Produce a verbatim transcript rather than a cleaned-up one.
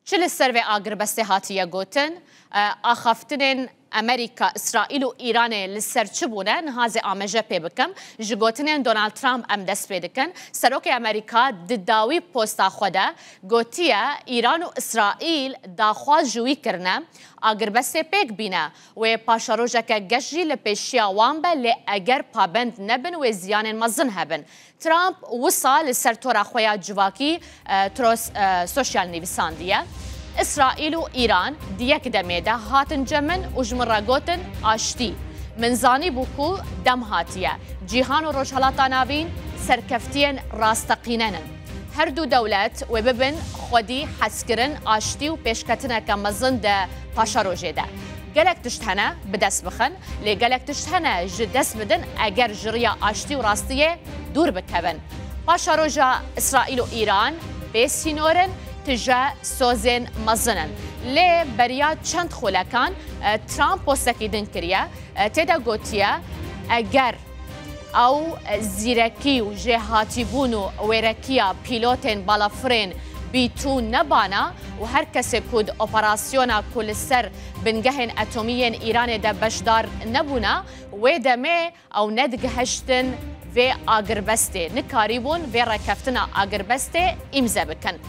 Çi li ser vê agirbestê hatiye gotin? E, axaftinên Amerîka, Îsraîl û Îranê li ser çi bûne? Niha zê ameje pê bikim. Ji gotinên Donald Trump em dest pê dikin. Serokê Amerîka di dawî posta xwe de gotiye, Îran û Îsraîl daxwaz ji wî kirine, agirbestê pêk bîne. Wê paşerojeke geş jî li pêşiya wan be, lê eger pabend nebin, wê ziyanên mezin hebin. Trump wisa li ser tora xwe ya civakî, e, Truth, e, Social nivîsandiye, Îsraîl û Îran di yek demê de hatin cem min û ji min re gotin, aştî. Min zanîbû ku dem hatiye. Cîhan û Rojhelata Navîn serkeftiyên rasteqînen in. Her du dewlet wê bibin xwedî hezkirin, aştî û pêşketineke mezin di paşerojê de. Gelek tişt hene bi dest bixin, lê gelek tişt hene ji dest bidin eger ji riya aştî û rastiyê dûr bikevin. Paşeroja Îsraîl û Îran bê sînor in, tije sozên mezin in. Lê beriya çend xulekan, e, Trump postekî din kiriye, e, tê de gotiye, eger ew zîrekî û jêhatîbûn û wêrekiya pîlotên balafirên B two nebana û her kesê ku di operasyona ku li ser bingehên etomî yên Îranê de beşdar nebûna, wê demê ew nedigihiştin vê agirbestê, nikarîbûn vê rêkeftina agirbestê îmze bikin.